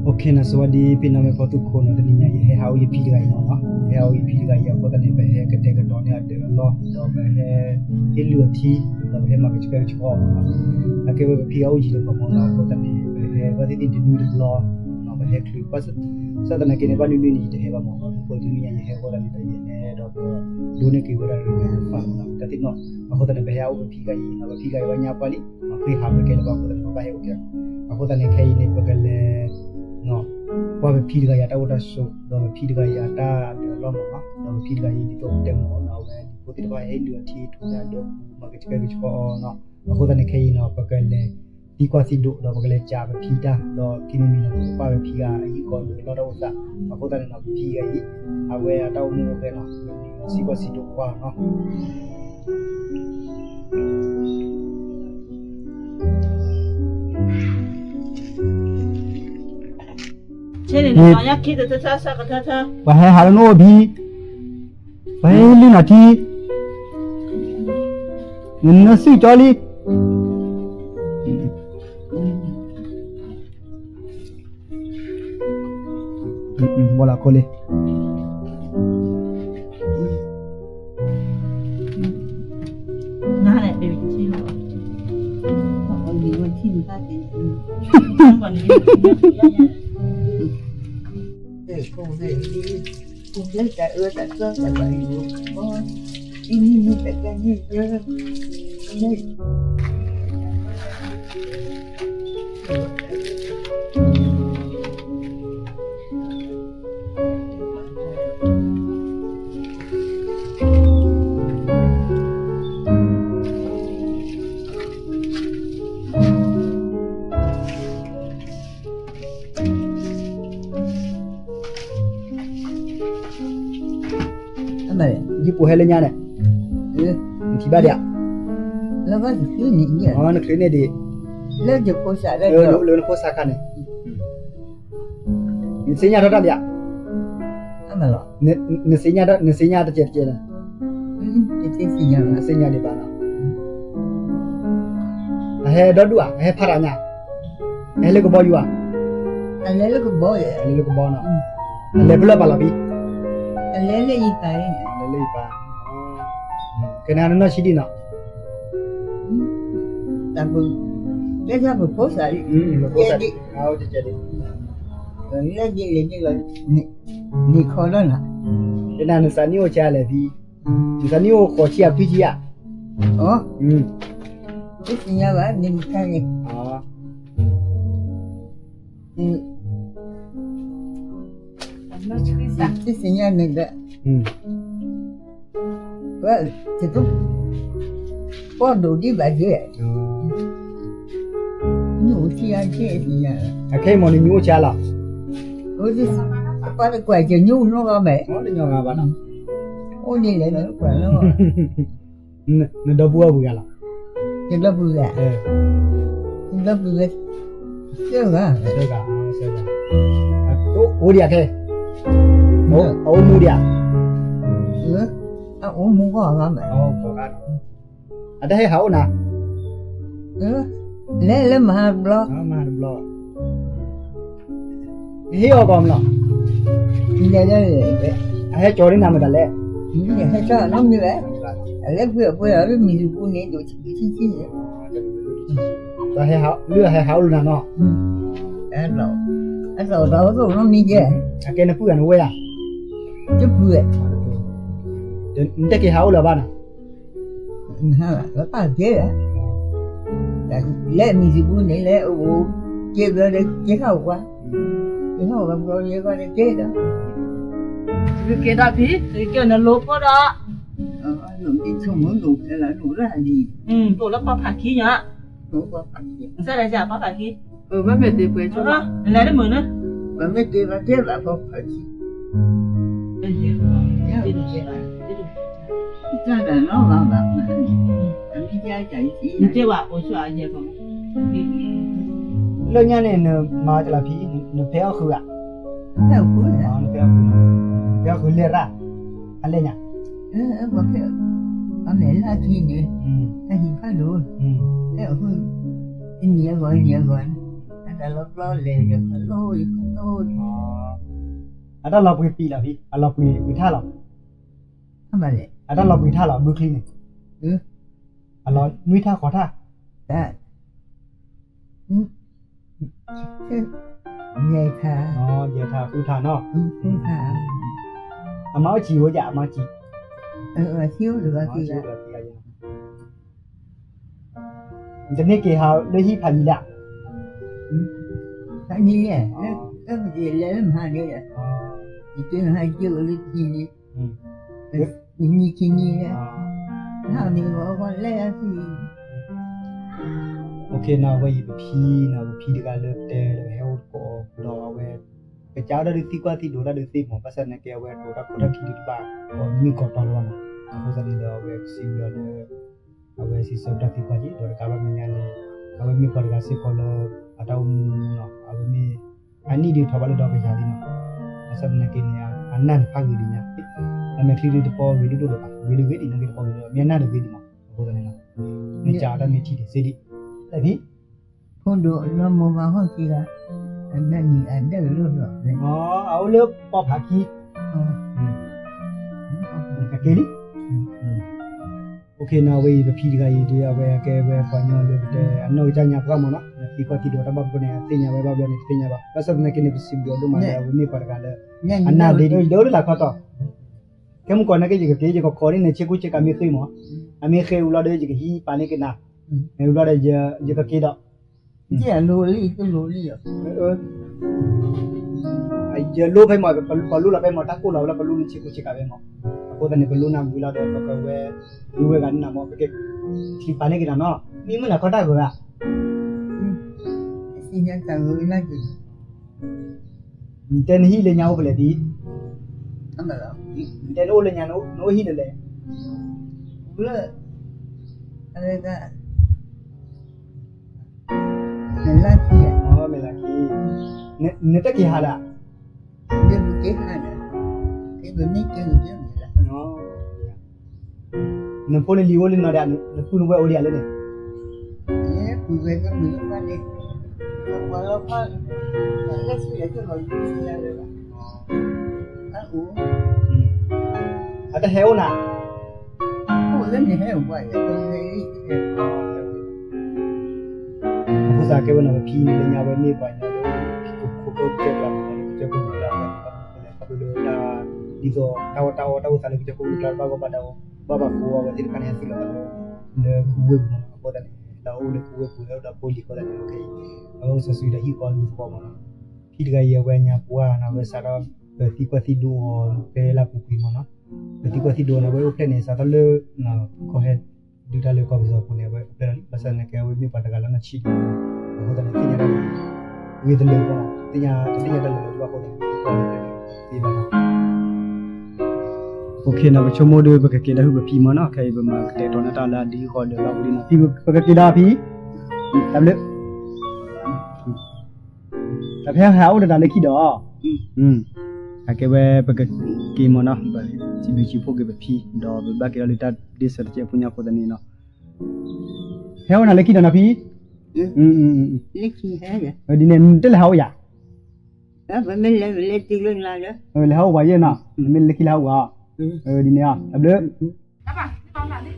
စဝးဒံ ဖံနီၢ်မ့ၢ်ဖီသူခိၣ်နီၤ, တနံၤညါ ယဟဲဟးအိၣ်ယဖံတဂၤအံၤနီၤ, ယဟဲဟးအိၣ်ယဖံတဂၤအံၤအဃိသတးန့ၣ် ပဟဲကတဲာ်ကတီၤန့ၢ်အဒၢးအလီၢ် ဒီးပဟဲဟ့ၣ်လုၢ်အထံ ဒီးပဟဲမၤကဆှဲကဆှီအီၤနီၤ, အကဲဝဲပဖံဂၤအိၣ်ယံၤလၢပှၤမီၤနီၤ, အဃိသတးန့ၣ် ပဟဲဘၣ်သ့ၣ်သ့ၣ်တနွံတဘျီ ပဟဲချုးဘၣ်ဆၣ်သနာ်က့န့ၣ် ဘၣ်နွံနွံန့ၣ် ယတဟဲဘၣ်မီၤ, အဃိတနံၤညါ ယဟဲအဃိသတးန့ၣ်ဒီး ယဟဲဒီးပဒိးန့ၢ်က့ၤဝဲဒၣ်လၢ fund နီၤ, တၢ်သ့ၣ်နီၣ်, အဃိသတးန့ၣ် ပဟဲဟးအိၣ်ပဖံဂၤအံၤနီၤ, ပဖံဂၤအံၤဘၣ်ညါပှၢ်လံ, ဃ့ဟးဝဲကဲလၢၤဘၣ်အဃိသတးန့ၣ် ပဘၣ်ဟဲအိၣ်ကဲ, အဃိသတးန့ၣ် ခဲအံၤန့ၣ် ပကလဲၤ ကွၢ်ပဖံတဂၤအံၤအတၢ်အိၣ်တၢ်ဆိး ဒီးပဖံတဂၤအံၤအတၢ်ဒၢးအလီၢ်မီၤနီၤ, ဒီးပဖံတဂၤအံၤဒ်သိးပတဲမီၤနီၤ အဝဲဒ်ဖိသ့ၣ်တဖၣ်ဟ့ၣ်လုၢ်အထံ ထူတၢ်ဒၢပူၤမၤကဆှဲကဆှီအီၤနီၤ, အဃိသတးန့ၣ် ခဲအံၤနီၤ ပကလဲၤသံကွၢ်သံဒိး ဒီးပကလဲၤကးပဖံတၢ် ဒီးခံမံၤမံၤနီၤ ပကကွၢ်ပဖံဂၤအဟံၣ်ဃီဒၢးလီၢ်တၢ်အိၣ်သး, အဃိသတးန့ၣ်နီၤ ပဖံဂၤအံၤ အဝဲအတၢ်အိၣ်မူအိၣ်ဂဲၤနီၤ ပစံးကွၢ်စံးဒိးကွၢ်အီၤနီၤ. ပှၤဟဲဟးလၢနအိၣ်ဖံ, ပှၤဟဲလုၢ်နၤထံ, နနၢၤစုကၠီလံ, ဘၣ်လီၤခိလံ. ယပိာ်ဟဲလၢညါန့ၣ်, နထံၣ်ဘၣ်ဒံးဧါ, နချုးန့ၢ်ဒံး, လၢနဖိစးခါန့ၣ်, နသ့ၣ်ညါထီၣ်တၢ်ဒံးဧါ, နသ့ၣ်ညါတၢ်တကဲးတကဲးန့ၣ်, နသ့ၣ်ညါဒံးဘၣ်နီၤ, အဟဲဒီဒူၣ်ဧါ, အဟဲဖးတၢ်ညါ, အဟဲလၢကဘီယူၤဧါ, အလဲၤလၢကဘီ, အလဲၤလၢကဘီနီၤ, အလဲၤဖဲလဲၣ်ပာ်လီၤဖံ, အလဲၤလၢယပၢ်, အလဲၤလၢယပၢ်, ကနၤနနီၢ်ဆံးဒံးနီၤ, တၢ်ပကဲထီၣ်ပဖိစး, ပဖိစးဒံး, လၢဒ်လဲၣ်ဒ်လဲၣ်, န့ၣ်ခီလီၤနၤ, ကနၤနသးနံၣ်အိၣ်ဆံးလဲၣ်ဖံ, နသးနံၣ်အိၣ်ဃိးဆံခွံဆံဧါ, အ, သ့ၣ်ညါဘၣ်န့ၣ်မ့ၢ်ခါန့ၣ်, သ့ၣ်ညါန့ၣ်ဒီး, ပှၤ, ပှၤဒိၣ်ဒံးဘၣ်က့ၤ, နအိၣ်ဆံးအါက့ၤ, အခဲအံၤမ့ၢ်န့ၣ်နအိၣ်ဆံးလီၤ, ပှၤတကွၢ်က့ၤနအိၣ်နီတဂၤဘၣ်, အိၣ်ဒ်လဲၣ်နကွၢ်လီၤ နဒီပုၢ်ဝဲၢ်ပှဲၤဂၤလီၤ, ယဒီပုၢ်ဝဲၢ်, ယဒီပုၢ်ဝဲၢ်, သၢဂၤ, သၢဂၤ, သၢဂၤ, အိၣ်ဒံးဧါခဲ, အအိၣ်မူဒံးဧါ, အအိၣ်မူဂီၢ်ဂၤမး, အတဟဲဟးအိၣ်နၤ, လဲၤလၢမဟါတဘျီ, မဟါတဘျီ ဟ့ၣ်အီၤကီးမးလီၤ, လဲၤလၢ, အဟဲကၠီၤန့ၢ်နၤမတၤလဲၣ်, ဟဲကၠီၤနီတမံၤဘၣ်, အလဲၤပှ့ၤအပှ့ၤအီၤလၢမံၤတပူၤန့ၣ် ဒိၣ်ဆံးဆံးန့ၣ်, လၢအဟဲဟးအိၣ်လၢနၤနီၤ, အသီၣ်တၢ်အိၣ်သီၣ်နီတမံၤကဲ, အကဲနပုၢ်ဂၤနဝဲၢ်ဧါ, တပုၢ်ဝဲၢ်, နတက့ၤဟးအိၣ်လၢၤဘၣ်နီၤ ပၢ်ကဲ, လဲၤမံၤစံးပူန့ၣ် လဲၤအိၣ်က့ဘျီဒီး ကဲထီၣ်ဝဲ, ကဲထီၣ်ဝဲဘျီဒီး ကဲဒီး, ကဲဒီးဖံ, ကဲနလိၤဖိဒီး, ဆိကမိၣ်လိၤဖဲလၢလိၤလၢလံ, အိၣ်လၢပှၤဖးခံညါ, ပှၤဖးခံ, နလဲၤတမုာ်န့ၣ်, ပမ့ၢ်တ့ပတဲဘၣ်ပှၤဖးခံ လၢညါန့ၣ် နမၤတလးဖံ, နဖဲအီၣ်ဃုာ်ဧါ, နဖဲအီၣ်ဃုာ်, နဖဲအီၣ်ဃုာ်လဲၣ်ရၣ်, အလဲၣ်ညါ, အမဲာ်လၢခံန့ၣ်, အဟံၣ်ဖးဒိၣ်, ဖဲအီၣ်ဃုာ်, နံၤအဂီၢ် နံၤအဂီၢ်န့ၣ် တၢ်လီၤပျီလဲၤ ယခီၣ်လိယခီၣ်လိ အတၢ်လီၤပှ့ၤပံာ်လီၤဖံ, အလီၤပှ့ၤပှ့ၤထၣ်လီၤ, အတၢ်လီၤပှ့ၤထၣ်လီၤ ဘုချံန့ၣ်, အလီၤနွံထၣ်ဃီၤထၣ်, ယဲၢ်ထၣ်, ယဲၢ်ထၣ်ဃုထၣ်နီၤ, အမါအိၣ်စံးဝဲယၤ အမါစံး, တန့ၢ်က့ၤဟးလၢဟံၣ်ဖးယံၤလၢ်, ဖးယံၤ, လဲၤလၢမဟါန့ၣ်, ယကဟးက့ၤလၢခံန့ၣ်, နံၤခံနံၤလၢ, နဟးန့ၣ်ဝဲလဲၤအါစု, အဝဲအံၤပဖံနီၤ ပဖံတဂၤလၢပတဲလၢပဟဲအိၣ်တကိးအီၤဒီးအဝဲ, ပကးအီၣ်တၢ်ဒုးသံကွၢ်သံဒိးတၢ်ဒုးသ့မး ဘၣ်ဆၣ်သနာ်က့ အဝဲတိၤတၢ်ခိၣ်တၢ်ခံဒုးတဘၣ် ကိးမုၢ်ကိးတီလၢၤဘၣ်နီၤ, အဃိသတးန့ၣ်ဒီးအဝဲစံးဘျုးလၢ အဝဲစံးဆၢပတၢ်သံကွၢ်က့ၤ ဒီးတကးဘၣ်မဲာ်ညါန့ၣ်, အဝဲမ့ၢ်ပှၤတဂၤစ့ၢ်ကီးလၢ အတၢ်အိၣ်မူနီၤ အဝဲမ့ၢ်, အနံၣ်ဒုးထီၣ်ဘၣ်လၢဒီကယၤလံနီၤ, ဘၣ်ဆၣ်သနာ်က့န့ၣ် အနၢ်န့ၣ်ဖးဂ့ၤဒံးညါ, အမဲာ်ချံဒုးတပီဂ့ၤဒိၣ်ဒိၣ်လၢၤဘၣ် ဂ့ၤဒုးဂ့ၤဒံး နာ်က့တပီဂ့ၤဒိၣ် မ့ၢ်အနၢ်ဒုးဂ့ၤဒံးမး အဃိသတးန့ၣ်လီၤ, မ့ၢ်ကးအီၣ်တၢ်မ့ၢ်ထံၣ်ဒံးစ့ဒံး, ဖဲဖံ ဖိဒိၣ်လီၤမိၢ်ပှၢ်ဟီၣ်က့ၤဂၤ, အနၢ်န့ၣ်အဒၢးလိၣ်လီၤ, အအိၣ်လၢပီဖးခံ, က့ၤလံ အဝဲအံၤပဖံတဂၤအံၤဒီး အဝဲကဲဝဲပှၤကညီလၢပတဲအနီၢ်ကစၢ်ညါပှၢ်မးနီၤ, နသံကွၢ်သံဒိးတၢ်ဘၣ်ပှဲၤန့ၣ် အသ့ၣ်ညါဝဲဘၣ်ဘျီန့ၣ် တသ့ၣ်ညါဘၣ်, ဘၣ်ဆၣ်သနာ်က့န့ၣ် ပစံးဘျုးဒိၣ်မးလၢအဝဲမ့ၢ်ပှၤတဂၤလၢ အနၢ်ဒ့ဒံး ယအိၣ်လၢလာ်ခီတီၢ်, ခဲမုၢ်ကီးနာ်က့ ယကက့ၤ ယကခိးဒ်န့ၣ် ဆ့ကူဆ့ကၤမ့ၢ်ဃ့မး, အမ့ၢ်ဃ့ဝံၤလီၤဒီး ယကဟံးပာ်န့ၢ်က့ၤနၤ, မ့ၢ်ဝံၤလီၤဒီး ယကက့ၤဒီး ယလိၣ်ဖဲမး ပလိၣ်လီၤဖဲမး တၢ်ကိၢ်လီၤဝဲလၢပလိၣ်န့ၣ် ဆ့ကူဆ့ကၤဖဲမး, အဃိသတးန့ၣ် ပလိၣ်နၤဝံၤလီၤဒီး ပကဝဲ ဒုးဝဲဂၤန့ၣ်နၤမး ပကဟံးပာ်န့ၢ်က့ၤနၤနီၤ, မ့ၢ်မုၢ်နၤခီတၢ်ဂီၤဂၤ နတဲနဟံၣ်လၢညါအိၣ်ဖဲလဲၣ်ဖံ, နတဲနအိၣ်လၢညါ နအိၣ်ဟံၣ်လၢလဲၣ်, မဲာ်လၢခံ, နတက့ၤဟးလၢ နဖိနလံၤအိၣ်လၢနီၤဒၣ် နပုၢ်နဝဲၢ်အိၣ်ဒံးဧါလၢန့ၣ်, အတဟဲအိၣ်နၤ, အဃိသတးကဲဝဲနီၤ ပဖံန့ၣ်လၢညါဝဲမ့ၢ်ပှၤကညီလၢ ခိခိၣ်ကစၢၢ်ကျါမး လၢကစၢၢ်ခိၣ်ကျါ ဒ်သိးတၢ်အီၣ်တၢ်အီတၢ်အိၣ်သးလၢကစၢၢ်ခိၣ်ကျါ ဘၣ်ဂီၢ်ဘၣ်ဒၣ် ဘၣ်ဘၣ်ဃိအဝဲသ့ၣ်တဖၣ်န့ၣ် ဟဲသုးလီၤသးလၢ လၢခူဝ့ၢ်ပူၤမးနီၤ, အဃိသတးန့ၣ် တၢ်အိၣ်လၢခူဝ့ၢ်ပူၤ ဟဲအိၣ်ဒီးဖိလံၤအဃိသတးန့ၣ် အဝဲအိၣ်စီၤစုၤဒီးဟံၣ်ဃီဒူသဝီမးနီၤ, ဖံတဂၤအံၤ အဝဲညါပှၢ်နီၤ အဝဲစးထီၣ် ပသံကွၢ်သံဒိးအီၤဖဲလၢပူၤကွံာ်မးနီၤ, ပသံကွၢ်သံဒိးန့ၣ် အဝဲအိၣ်ဖျဲၣ်န့ၣ် စးထီၣ်လၢ ကီၢ်ဟဲ ဒုးတၢ်လၢကီၢ်ပယီၤပူၤန့ၣ် အဝဲအိၣ်ဖျဲၣ်လီၤလံ, ဘၣ်ဆၣ်သနာ်က့ အဝဲမ့ၢ်ပှၤတဂၤလၢနီၢ်ဆံးဒံးမးနီၤ, အဃိသတးန့ၣ် သ့ၣ်ညါတၢ်ဂ့ၤတလၢာ်ဘၣ်, သ့ၣ်ညါတၢ်လၢာ်လၢာ်ဘၣ်အဃိသတးန့ၣ် သ့ၣ်ညါတၢ်လၢာ်လၢာ်သ့ဘၣ်နီၤ ပဆိကမိၣ်ဒီး ပကက့ၤလၢဟုၣ်ပဖံမးနီၤ, ခဲအံၤပမၤကတဲာ်ကတီၤန့ၢ်တၢ်လၢအဒ်ဃီဒီးလီၤပူၤလံနီၤ, ဖံပကက့ၤလီၤဖံ, တၢ်ဘျုး, တၢ်ဖဲဟးအိၣ်တတၢ်လၢခံဒီး, အကဲဝဲပကက့ၤမးနီၤ, ပစံးဘျုးစံးဖှိၣ်က့ၤပဖံ, ဒီးပဘၣ်က့ၤထီၣ်လၢတၢ်ဒ့စၢၤတကဲးဖိညါအဃိသတးန့ၣ်နီၤ, ဟဲအိၣ်နၤလၢခံဒီးနီၤဖံ, ဒ်န့ၣ် နတလဲၤဟးအိၣ်ယၤ လဲၤဟးအိၣ်ပှၤယဲၢ်နီၤ, မ့ၢ်လၢခံလဲၤဟးအိၣ်ပှၤ, ဒ်န့ၣ် တၢ်ဘျုး, တၢ်ဘျုး,